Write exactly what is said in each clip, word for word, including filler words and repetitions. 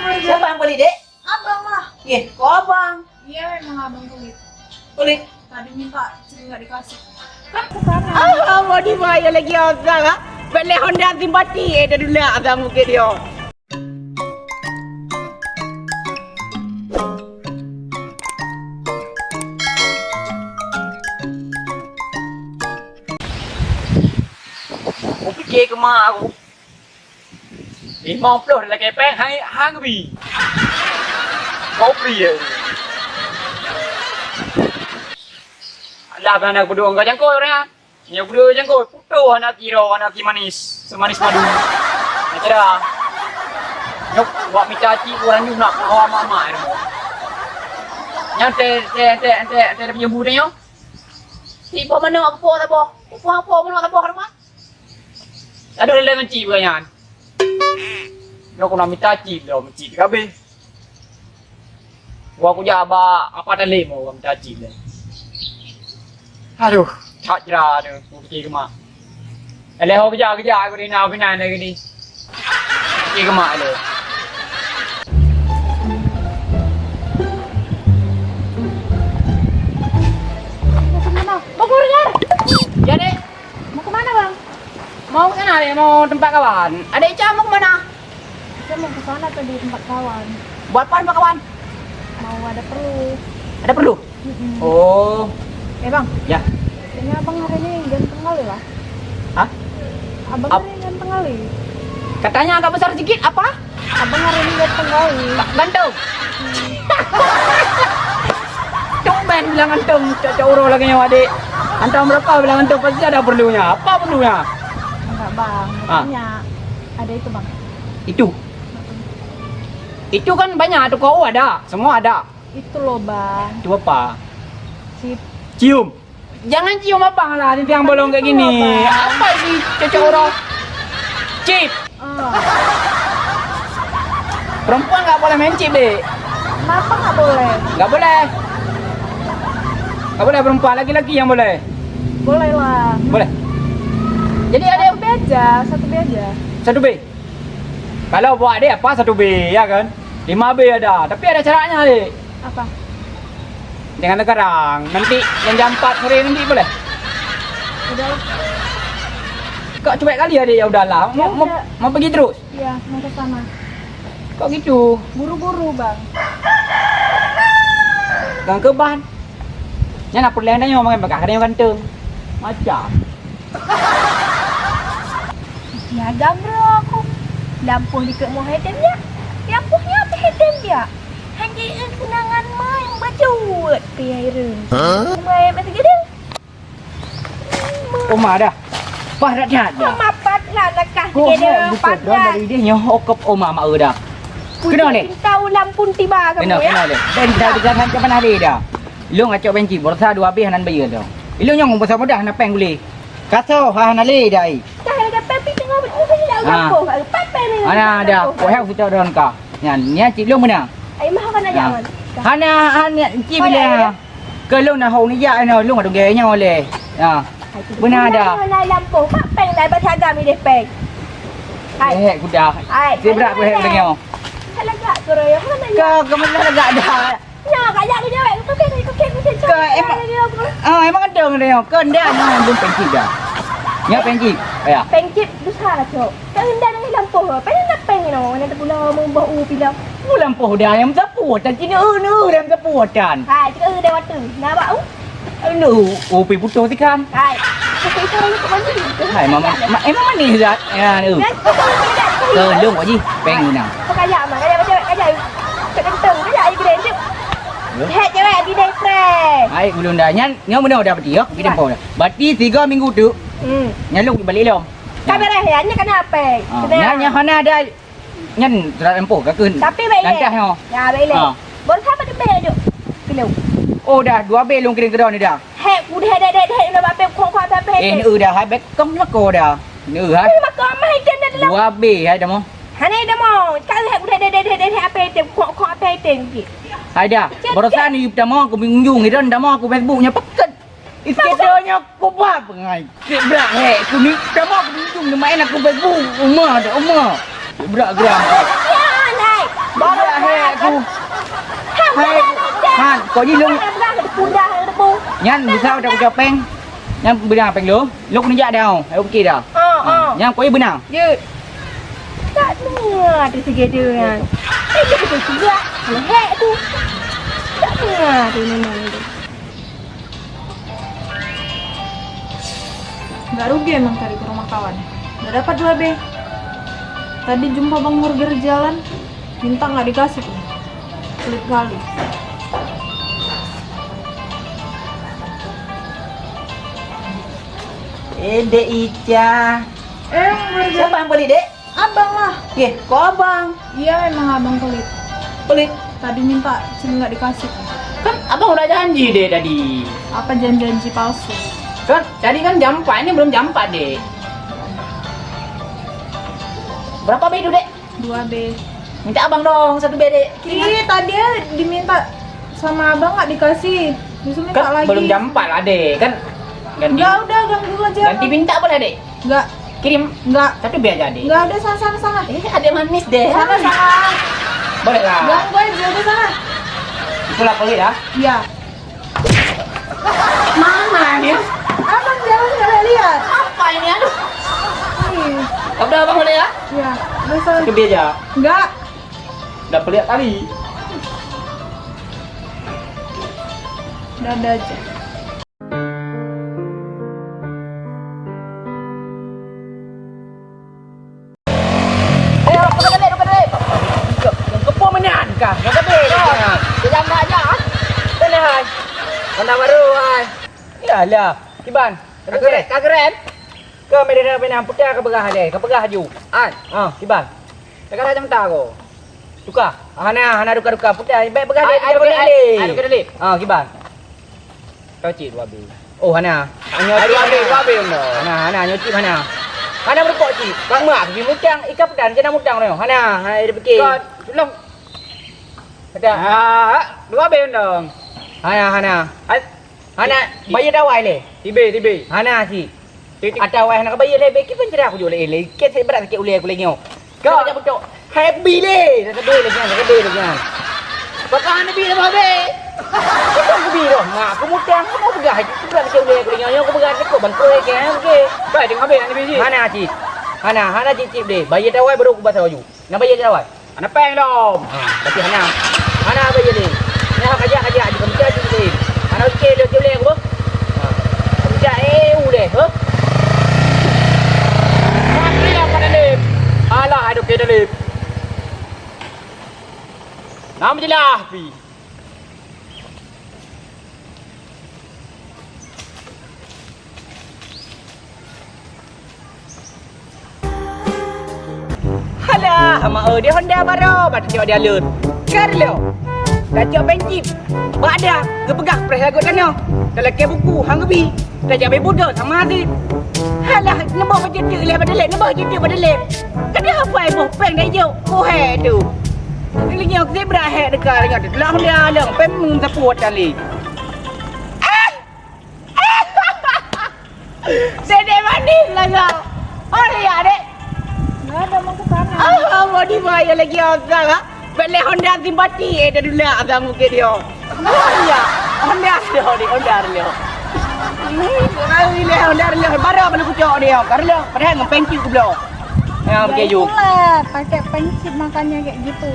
Siapa yang pelit, Dek? Abang lah. Ye, kok abang? Iya, memang abang pelit. Pelit? Tadi minta ceri nggak dikasih. Kan bukan. Ah, mau dibayar lagi abang, ah. Beli Honda simpati, eh, dah dulu abang mungkin dia. Kupikir ke mak aku. Limong ploh lagèe péng hai hang bi. Kopi ya. Alah, bang, aku dong kacang kau orang. Nyoe kudu nyang koi, putôh aneuk kiro, aneuk ki manis, seumanis madu. Nah, kira. Nyok, wak mita cit urang nyoe nak kawa mama ilmu. Nyan teh, teh, teh, teh, teh, teh, penyembuh teh nyoe. Ti boh manok apa saboh? Apa, apa manok saboh rumah? Aduh, leleng cit bukan nyan. Nyok, nak mita cit lom, cit kabeh. Wah, kujak bak apa tadi mau orang caci le. Aduh, tak jera tu, kupikir ke mak. Eleh ho kejak-kejak aku di na binan lagi ni. Pikir ke mak le. Mau ke mana? Bang Kurniar! Ya, Dek. Mau ke mana, Bang? Mau ke sana, Dek. Mau tempat kawan. Adek Ica mau ke mana? Saya mau ke sana tadi tempat kawan. Buat apa tempat kawan? Mau ada perlu. Ada perlu? Mm-mm. Oh. Eh, Bang. Ya. Kayaknya Abang hari ini ganteng kali lah. Hah? Abang Ap- hari ini ganteng kali. Katanya agak besar sedikit, apa? Abang hari ini ganteng kali. Ganteng? Hmm. Tumben bilang ganteng, cocok uroh lagi nyawa, Dek. Antam berapa bilang ganteng, pasti ada perlunya. Apa perlunya? Enggak, Bang. Ah. Tanya. Ada itu, Bang. Itu? Itu kan banyak, toko ada, semua ada. Itu loh, Bang. Itu apa? Cium. Jangan cium abang lah, ini yang bolong kayak gini. Apa sih cocok orang? Cip. Ah. Perempuan nggak boleh main cip, Dek. Kenapa nggak boleh? Nggak boleh. Nggak boleh perempuan, laki-laki yang boleh. Boleh lah. Boleh. Jadi ada satu B aja, satu B aja. Satu B. Kalau buat adek apa satu B, ya kan? Lima B ada, tapi ada syaratnya, Dek. Apa? Jangan sekarang, nanti jam empat sore nanti boleh? Udah lah. Kok cuek kali adek, ya udahlah. Mau, mau, mau pergi terus? Iya, mau ke sana. Kok gitu? Buru-buru, Bang. Gang keban. Nyan apa lé nyoe mangat bagah, ada yang ganteng. Macam. Isi agam bro aku. Lampôh dikeue moh hai tem nyak. Lampôh nyak pih hai tem nyak. Hana eu keunangan mai bacut pih hai reueng. Hah? Mai masa gede. Oma dah. Pah dak that dah. Oma pat lah nakah gede. Dari dia nyoh okop oma mak eu dah. Kena leh. Cinta ulam pun tiba kamu ya. Kena leh. Dan dah jangan macam mana leh dah. Long acok benci, borsa dua bih nan bayar dah. Ilong nyong borsa mudah na peng boleh. Kaso ha na lé dai. Dah ada peng pi tengah betul saja dah udah pong. Ada ada. Wahai kita don ka. Nyan, nyan cik long mana? Ai mah kan aja man. Hana hana cik bila. Ke long na hong ni ya na long ada gaya nyawa leh. Ha. Benar ada. Hana lampu. Pak peng dah bagi agam ni deh peng. Ai. Eh kuda. Ai. Sibrak ku hek dengan. Lagak tu royong mana ya? Kau kemana lagak dah? Nyoe, kajak kujaweueb. Kukét, kukét, kukét. Ke, emang, oh, emang ada orang dia. Ke ndak nyoe belum pencik dah. Nyoe pencik. Ya. Pencik besar, Cok. Ke ndak nang lampôh. Pencik nak peng nyoe. Mana tak pula meuboh u pila. U lampôh dah yang sapu. Tan cina eu, eu dah sapu tan. Hai, cik eu dah waktu. Nak bak u? Lu, u pi putus ikan. Hai. Hai, mama, ma, emang manis dah. Ya, lu. Tolong Pak Ji, peng ni nah. Kajak mah, kajak, kajak, kajak. Kentang, kajak aja gede tu. Heh, cewek di dai pre. Hai, ulun dah. Nyan, nyan benar dah berarti ya. Kita pun dah. Berarti tiga minggu tu. Hmm. Nyan lu balik lom. Kamera ya, ni kena apa? Ah, nyan, nyan hana ada. Nyan surat lampôh ka kheun. Tapi baik leh. Lantah nyoh. Ya, baik leh. Ha. Baru siapa tu bel duk? Kilo. Oh, dah dua bel lôn kirim keudroe ni dah. Hek, udah dek dek dek nak bak pek kok kok apa apa. Eh, ni dah hai bek kong mako dah. Ni hai. Ni mako amah item dah dalam. Dua bel hai dah mo. Hana dah mo. Kak hek udah dek dek dek dek apa item kok kok apa item ki. Hai dah. Barusan ni dah mo aku bingung ni dah mo aku Facebook nya peket. Isketonya kubah pengai. Cek brak hek kuning. Kamu aku bingung ni main aku begu. Uma dah uma. Cek brak geram. Ya, nai. Baru Kok jih lôn. Nyan bisa udah kucok péng. Nyan beuna péng lôn. Lôn keuneuk jak dah. Ayo pikir dah. Ha, ha. Nyan kok jih beuna. Jeuet. Tak dengar tu si Gede nyan. Eh, dia betul juga. Lehek tu. Tak dengar tu memang tu. Nggak rugi emang tadi ke rumah kawan. Nggak dapat dua B. Tadi jumpa Bang Burger di jalan, minta nggak dikasih. Pelit kali. Eh, Dek Ica. Eh, Bang Burger. Siapa yang pelit, Dek? Abang lah. Yeh, kok abang? Iya, memang abang pelit. Pelit? Tadi minta, cuma nggak dikasih. Kan abang udah janji deh tadi. Apa janji-janji palsu? Kan tadi kan jam empat, ini belum jam empat, Dek. Berapa B itu, Dek? Dua B. Minta abang dong, satu B, Dek. Kirim. Ih, tadi ya diminta sama abang nggak dikasih. Justru minta lagi. Kan belum jam empat lah, Dek. Kan ganti. Enggak, udah ganggu aja. Ganti minta boleh, Dek? Enggak. Kirim. Enggak. Tapi biar jadi. Enggak, udah sana, sana, sana. Eh, adik manis deh. Sana, sana. Boleh lah. Ganggu aja, udah sana. Itulah pelit ya. Iya. Mana ini? Abang jalan nggak lihat. Apa ini? Aduh. Ih. Udah abang boleh ya? Iya, udah sana. Itu biar aja. Enggak. Udah pelit kali. Udah ada aja. Eh, bukan tadi, bukan tadi. Kepo menyan kah? Bukan tadi. Jangan aja. Boleh hai. Mana baru hai? Iyalah, Iban. Kageren, kageren. Kau meda pena putar ke berah deh, ke berah ju. An. Ah, Iban. Sekarang macam tak kau. Tukar. Hana, hana tukar-tukar putar. Baik berah deh. Ai, ai, tukar ai, leh. Ai, tukar leh. Ah, Iban. Kau cik dua B. Oh, hana. Nyoe cik hana. Dua B, dua B, no. Hana, hana, nyoe cik hana. Hana berukok cik. Kau mak pergi mutang, ikan pedang, jangan mutang no. Hana, hana dia fikir. Kau tolong. Ada. Ah, dua B dong. Hana, hana. Ai. Hana, bayar dawai leh. Tibe, tibe. Hana cik. Titik. Ada wai hana ka bayar leh, beki pun cerah aku jual leh. Leh, kek saya berat sakit uleh aku leh nyoe. Kau. Kau tak betul. Happy leh. Dah sedih leh nyan, dah sedih leh nyan. Pakah Nabi dah habis. Kau tak Nabi dah. Mak aku mutang, aku mau pegang. Aku pegang kecil dia, aku dengar. Aku pegang, aku bangkrut lagi, kan? Okey. Baik, tengok habis Nabi ji. Hana cik. Hana, hana cik cip deh. Bayar dawai baru aku basah baju. Nak bayar dawai? Hana peng dong. Ha, tapi hana. Hana bayar ni. Nyoe kajak-kajak je, kajak je. Hana okey, dia okey boleh aku. Ha. Kajak, eh, uleh, ha? Mati apa Dalib? Alah, aduh, okey, Dalib. Nama jelas, pi. Halah, ama eu, di Honda baroe, ban tacok di alun. Carlo, tacok péng chip. Bak dah, geupeugah preh lagot tanoh. Talakée buku, han geubi. Tajak bak budoe sama Azib. Halah, neuboh bajeuet teuk lé bak dalem, neuboh bajeuet teuk bak dalem. Kadang hafai boh péng dak ijok, boh hék tu. Leunyok zebra hék deka leunyok teuteulah Honda leueng, péng meusapot tali. Ah! Dedek manis lah kau. Oh, lihat, Dek. Nggak ada mau ke sana. Ah, mau dibayar lagi orang, ah. Beli Honda simpati, eh, dah dulu abang mungkin dia. Honda, Honda dia, Honda dia. Hmm, orang ini Honda dia, baru boleh kucok dia, Carlo. Padahal dengan pensi goblok. Ya, begitu. Pula, pakai pensi makanya kayak gitu.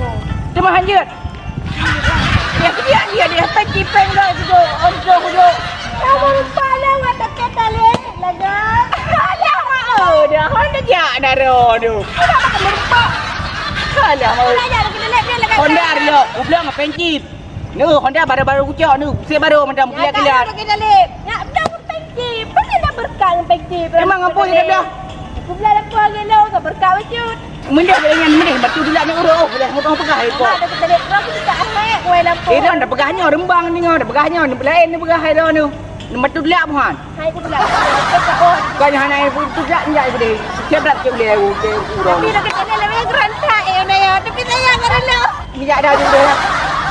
Cuma hanjut. Ya, dia, dia, dia, pensi peng dah juga, untuk, untuk. Kamu lupa lewat dekat tali, laga. Alah, oh, dah, Honda jak, dah, dah, dah. Kenapa kamu lupa? Alah, mau. Honda dia, goblok dengan pensi. Neu, Honda baru-baru kucok neu, se baru macam kilat-kilat. Nak dah pengki, pasti dah berkat pengki. Memang apa je dah. Aku belah lampu hari lo, tak berkat bacut. Mendah dengan mendah batu dilak ni uroh, boleh ngutang peugah iko. Ada kita lihat orang kita ahek, wai lampu. Eh, dah peugah nyoe rembang ni, dah peugah nyoe, lain ni peugah hai lo ni. Ni batu dilak buhan. Hai, aku pula. Kau yang hana yang pun tu jak, jak gede. Siap dah cek boleh aku, cek aku. Tapi dah kena lebih gerantak, eh, Naya. Tapi sayang kan, Naya. Bijak dah juga.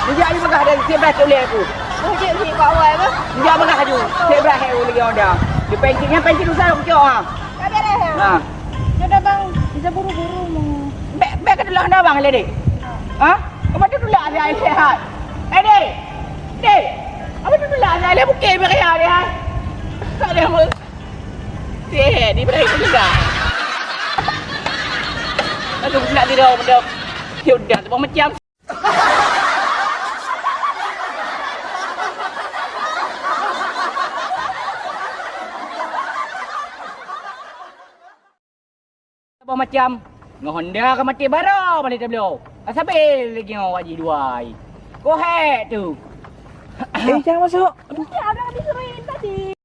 Bijak juga dah, siap dah cek boleh aku. Oh, cek ni, Pak Wai, apa? Bijak berah tu. Siap dah, eh, boleh dia dah. Dia pencingnya, pencing usah aku cek, ha. Tak beres, ya? Ha. Dia dah, Bang. Dia buru-buru mau. Bek, bek ke dulu dah, Bang, lady. Ha? Kau betul dulu ada yang sehat. Eh, dek. Dek, apa tu pula? Nak lihat bukit beriak dia, hai. Tak ada apa. Dek, di belakang tu juga. Lalu pula tidur, pula. Ya udah, tu macam. Saboh macam. Ngon Honda ka maté baroe balik tabloe. Ka sabe lagi ngon Wak Ji dua ai. Kohek tu. Eh, jangan masuk. Aduh. Ya, abang habis kering tadi.